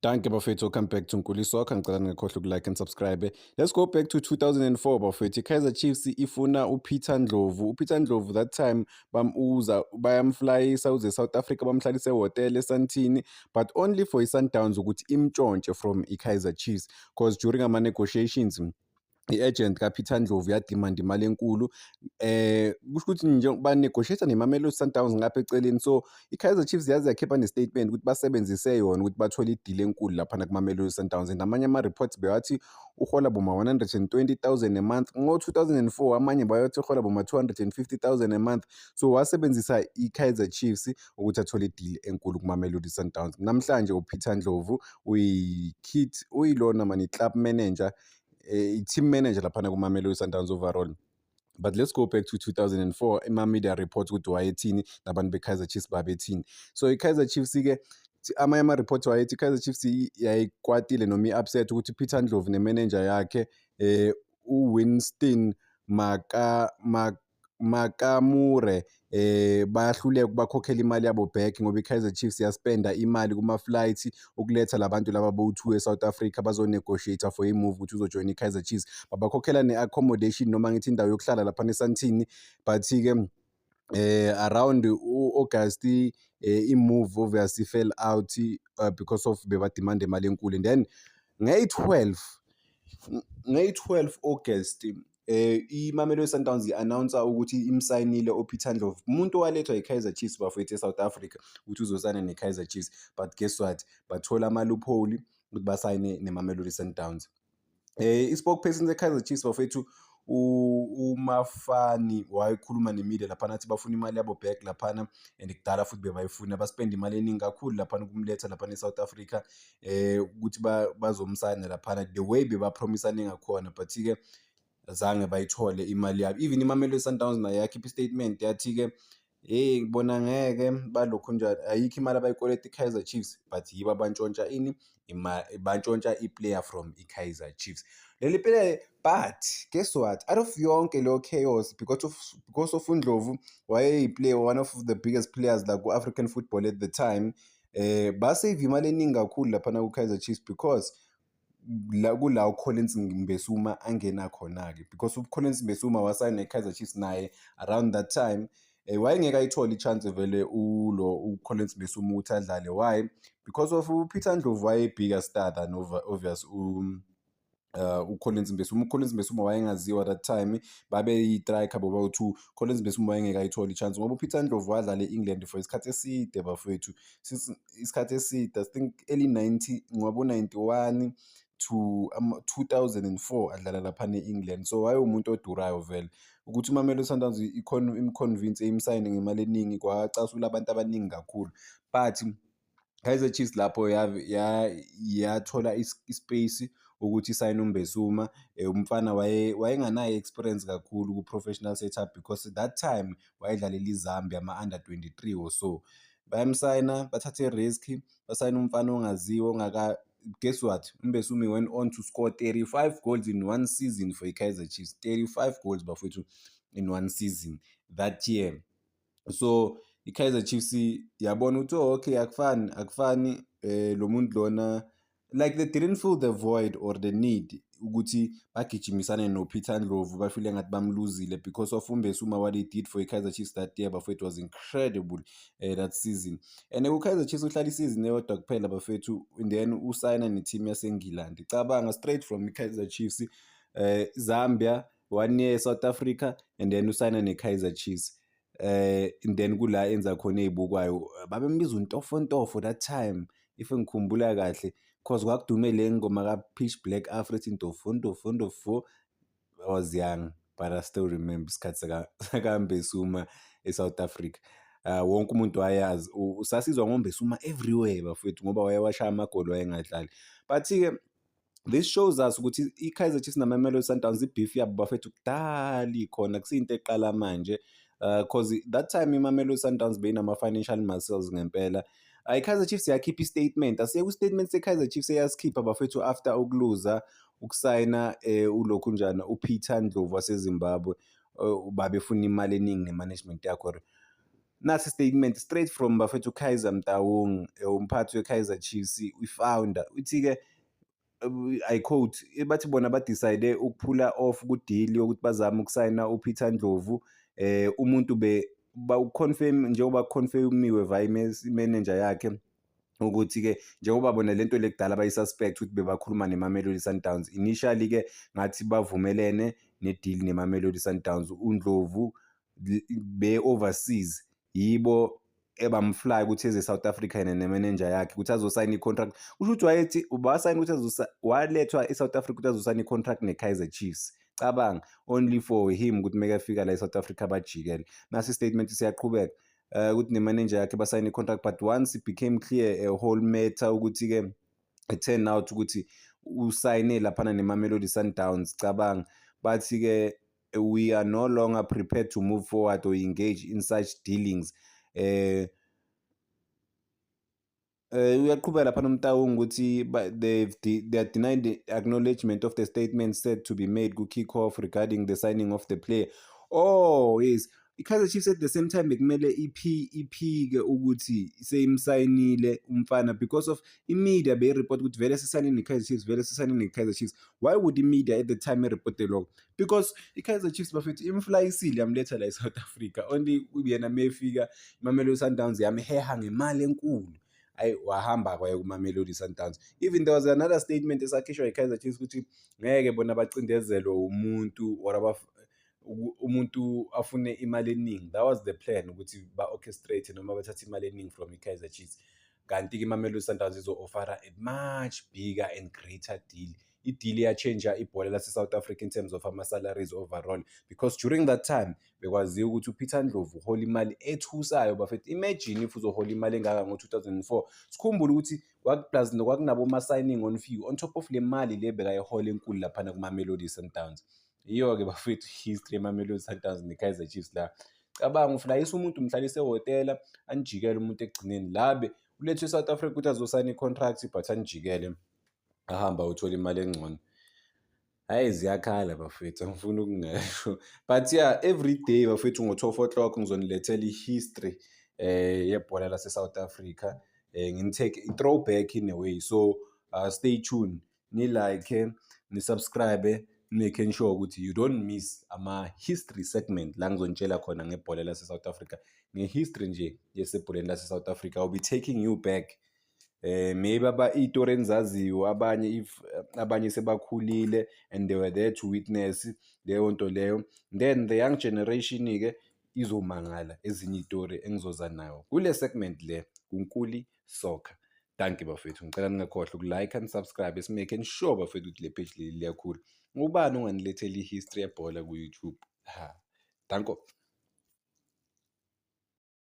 Dankie bafethu, welcome back to Nkuli Soccer. Ngicela ningakhohlwa uku-like and subscribe. Let's go back to 2004 bafethu. I-Kaizer Chiefs ifuna uPeter Ndlovu. UPeter Ndlovu that time bamuza bayamflyisa uze South Africa, bamhlalise ehhotela eSandton, but only for i-Sundowns ukuthi imtshontshe from i-Kaizer Chiefs, because during ama-negotiations i-agent kaPeter Ndlovu yadimanda imali enkulu. Kusho ukuthi nje ba-negotiate neMamelodi Sundowns ngapha eceleni, so i-Kaizer Chiefs yaze yakhipha ne-statement ukuthi basebenzise yona ukuthi bathole i-deal enkulu laphana kuMamelodi Sundowns. And amanye ama-reports bewathi uhola boma 120,000 a month ngo-2004, amanye bayathi uhola boma 250,000 a month. So wasebenzisa i-Kaizer Chiefs ukuthi athole i-deal enkulu kuMamelodi Sundowns. Namhlanje uPeter Ndlovu uyi-kit, uyilona mani club manager, i-team manager laphana kuMamelodi Sundowns overall. But let's go back to 2004, ima-media reports ukuthi wayethini nabantu be-Kaizer Chiefs babethini. So i-Kaizer Chiefs-ke, amanye ama-report wayethi i-Kaizer Chiefs yayikwatile noma i-upset ukuthi Peter Ndlovu ne-manager yakhe uWinston Makamure bayahluleka ukubakhokhela imali yabo back, ngoba i-Kaizer Chiefs yaspenda imali kuma-flight ukuletha labantu laba bowu-two e-South Africa bazo-negotiate for i-move ukuthi uzojoyina i-Kaizer Chiefs. Babakhokhela ne-accommodation, noma ngithi indawo yokuhlala laphana eSandton. But-ke around u-August i-move obviously fell out because of bebadimanda imali enkulu. And then ngeyi-12 August iMamelodi Sundowns i-announce ukuthi imsayinile uPeter Ndlovu, umuntu owalethwa i-Kaizer Chiefs bafowethu e-South Africa ukuthi uzosayina ne-Kaizer Chiefs. But guess what, bathola ama-loophole ukuthi basayine neMamelodi Sundowns. I-spokesperson se-Kaizer Chiefs bafethu, uMafani, wayekhuluma ne-media laphana athi bafuna imali yabo back laphana, and kudala futhi bebayifuna, baspende imali eningi kakhulu laphana ukumletha laphana e-South Africa ukuthi bazomsayina laphana the way bebapromisane ngakhona, but-ke azange bayithole imali yabo. Even iMamelodi Sundowns nayo yakhipha i-statement yathi-ke, hey, bona ngeke balokhu njani, ayikho imali abayikoleta i-Kaizer Chiefs, but yibo abantshontsha ini, bantshontsha i-player from i-Kaizer Chiefs leli player. But guess what, out of yonke leyo chaos, because of uNdlovu wayeyi-player, one of the biggest players la ku-African football at the time, basave imali eningi kakhulu laphana ku-Kaizer Chiefs, because la kula uCollins Mbesuma angena khona-ke, because uCollins Mbesuma wasayina ne-Kaizer Chiefs naye around that time. Wayengeke ayithole i-chance vele ulo uCollins Mbesuma ukuthi adlale. Why? Because of uPeter Ndlovu waye-bigger star than obvious uCollins Mbesuma. UCollins Mbesuma wayengaziwa that time, babe yi-striker bobawu-two. Collins Mbesuma wayengeke ayithole i-chance ngoba uPeter Ndlovu wadlala e-England for isikhathi eside bafowethu, since isikhathi eside, I think early 90, ngabo-91 to 2004 adlala laphana e-England. So wayewumuntu odurayo vele ukuthi iMamelodi Sundowns imconvince imsayine ngemali eningi, kwacasula abantu abaningi kakhulu. But Kaizer Chiefs lapho yathola ispace ukuthi isayine uMbesuma. Umfana wayenganayo i-experience kakhulu ku-professional setup, because that time wayedlalela iZambia ama-under 23 or so. Bayamsayina, bathathe i-risk, basayina umfana ongaziwa ongaka. Guess what, uMbesuma went on to score 35 goals in one season for i-Kaizer Chiefs. 35 goals bafowethu in one season that year. So i-Kaizer Chiefs yabona ukuthi, oh, okay, akufani akufani, lo muntu lona, like they didn't feel the void or the need ukuthi bagijimisane noPeter Ndlovu, bafile ngathi bamluzile because of uMbesuma. What he did for i-Kaizer Chiefs that year bafethu was incredible that season. And ku-Kaizer Chiefs uhlala isizini eyodwa kuphela bafethu, and then usayina ne-team yaseNgilandi. Cabanga, straight from i-Kaizer Chiefs, Zambia, one year South Africa, and then usayina ne-Kaizer Chiefs. And then kula enza khona ey'bukwayo, babembiza untofontofo that time if ngikhumbula kahle, cause kwakudume le ngoma ka-Pitch Black Afro ethi ntofo ntofo ntofo. I was young, but I still remember isikhathi sakaMbesuma e-South Africa. Wonke umuntu wayazi, usasizwa ngoMbesuma everywhere bafowethu, ngoba wayewashaya amagoli, wayengadlali. But-ke this shows us ukuthi i-Kaizer Chiefs namaMelodi Sundowns, i-beef yabo bafethu kudala ikhona, kusiyinto eqala manje, cause that time iMamelodi Sundowns beyinama-financial muscles ngempela. I-Kaizer Chiefs yakhipha i-statement, asiye ku-statement se-Kaizer Chiefs eyasikhipha bafethu after ukuluza ukusayina ulokhu njana uPeter Ndlovu waseZimbabwe, babefuna imali eningi ne-management yakho. Nasi statement straight from bafethu Kaizer Motaung, umphathi we-Kaizer Chiefs, i-founder. Uthi-ke, I quote, bathi bona ba-decide uku-pull-a off ku-deal yokuthi bazame ukusayina uPeter Ndlovu. Umuntu be ba-confirm njengoba confirm-iwe via i-manager yakhe ukuthi-ke njengoba bona lento le kudala bayi-suspect ukuthi bebakhuluma neMamelodi Sundowns. Initially-ke ngathi bavumelene ne-deal neMamelodi Sundowns. UNdlovu be-overseas, yibo ebam-fly ukuthi eze South Africa yena ne-manager yakhe ukuthi azosayina i-contract. Kusho ukuthi wayethi basayina ukuthi walethwa e-South Africa ukuthi azosayina i-contract ne-Kaizer Chiefs. Cabanga, only for him ukuthi mekafika la e-South Africa bajikele. Nasi statement siyaqhubeka ukuthi ne-manager yakhe basayina i-contract, but once it became clear, a whole matter ukuthi-ke it turned out ukuthi usayine laphana neMamelodi Sundowns. Cabanga, bathi-ke, "We are no longer prepared to move forward or engage in such dealings." Uyaqhubeka lapha noMotaung ukuthi they are denied the acknowledgement of the statement said to be made ku-Kick-Off regarding the signing of the player. Oh yes, i-Kaizer Chiefs at the same time bekumele iphike ukuthi seyimsayinile umfana because of i-media beyi-report ukuthi vele sisayine ne-Kaizer Chiefs, vele sisayine ne-Kaizer Chiefs. Why would i-media at the time i-report-e lokho? Because i-Kaizer Chiefs, bafethu, im-fly-isile yamletha la e-South Africa, only yena mefika iMamelodi Sundowns yamheha ngemali enkulu. Ayi, wahamba kwaya kuMamelodi Sundowns. Even there was another statement esakhishwa i-Kaizer Chiefs ukuthi ngeke bona bacindezelwe umuntu or umuntu afune imali eningi. That was the plan, ukuthi ba-orchestrate noma bathathe imali eningi from i-Kaizer Chiefs, kanti-ke iMamelodi Sundowns izo-offer-a a much bigger and greater deal. I-deal iya-change-a ibhola lase-South Africa in terms of ama-salaries overall, because during that time bekwaziwa ukuthi uPeter Ndlovu uhola imali ethusayo, bafethu. Imagine if uzohola imali engaka ngo-2004. Sikhumbule ukuthi plus kwakunabo ma-signing on fee on top of le mali le bekayihola enkulu laphana kuma-Mamelodi Sundowns. Yiyo-ke, bafethu, history yeMamelodi Sundowns ne-Kaizer Chiefs la. Cabanga, u-fly-isa umuntu, umhlalise ehhotela, anijikele umuntu ekugcineni labe ulethwe e-South Africa ukuthi azosayina i-contract, but anijikele ahambe ayothola imali engcono. Hhayi, ziyakhala bafethu, angifuni ukungasho, but yeah, every day, bafethu, ngo-12 o'clock ngizonilethela i-history yebhola lase-South Africa, ngini-take i-throwback in a way. So stay tuned, ni-like, ni-subscribe, making sure ukuthi you don't miss ama-history segment la ngizonitshela khona ngebhola lase-South Africa, nge-history nje yasebholeni lase-South Africa. I'll be taking you back, maybe aba iy'tori enizaziyo abanye, if abanye sebakhulile and they were there to witness leyo nto leyo, then the young generation-ke izomangala ezinye iy'tori engizoza nayo kule segment le kuNkuli Soccer. Dankie, bafethu, ngicela ningakhohlwa uku-like and subscribe, making sure, bafethu, ukuthi le page leli liyakhula. Ngubani onganilethela i-history yebhola ku-YouTube? Ha, danko.